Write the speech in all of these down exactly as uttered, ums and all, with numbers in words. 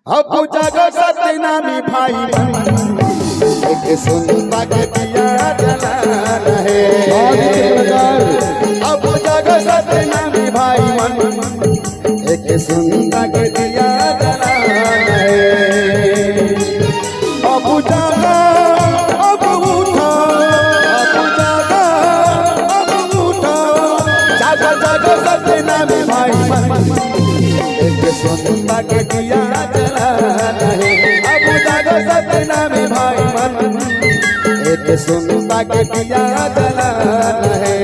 अब जागो सतनामी भाई मन, एक सुंता के दिया जलाना है। बहुत ही शानदार। अब जागो सतनामी भाई मन, एक सुंता के दिया जलाना है। अब जागो, अब उठो, अब जागो, अब उठो, जागो, जागो सतनामी भाई मन, एक सुंता के दिया जलाना है। अब जागो सतनामी भाई मन, एक सुंता के दिया जलाना है।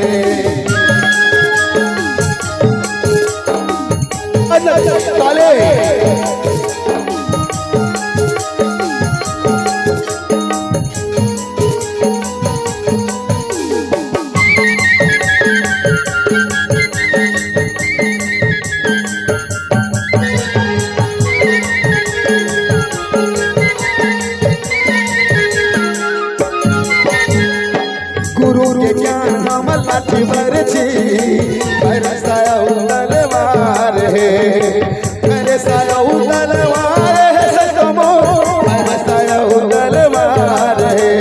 अच्छा, ताले। गुरु के ज्ञान हम लाठी बरछी, बरसाया तलवार है। अरे साया तलवार है सतमो, अरे साया तलवार है।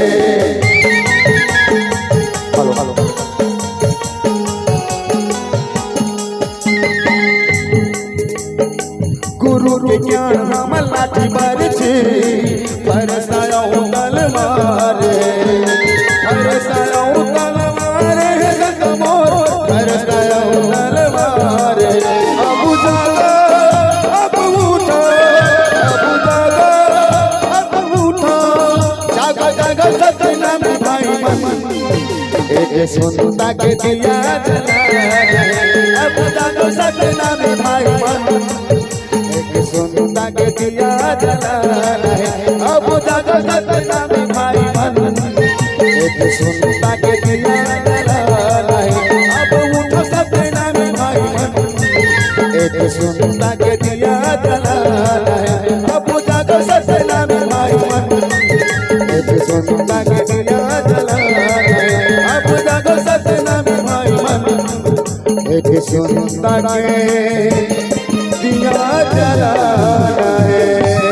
Hello, hello. गुरु के ज्ञान हम लाठी बरछी, बरसाया तलवार है। अरे साया तलवार है सतमो, अरे साया तलवार है। अब जागो, अब उठो, अब जागो, अब उठो, जागो, जागो सतनामी भाई मन, एक सुंता के दिया जलाना है। अब जागो सतनामी भाई मन, एक सुंता के दिया जलाना है। अब जागो सतनामी भाई मन, एक सुंता के दिया जलाना है। अब उठो सतनामी भाई मन, एक सुंता के दिया जलाना है। अब जागो सतनामी भाई मन, एक सुंता के दिया जलाना है। अब जागो सतनामी भाई मन, एक सुंता के दिया जलाना है।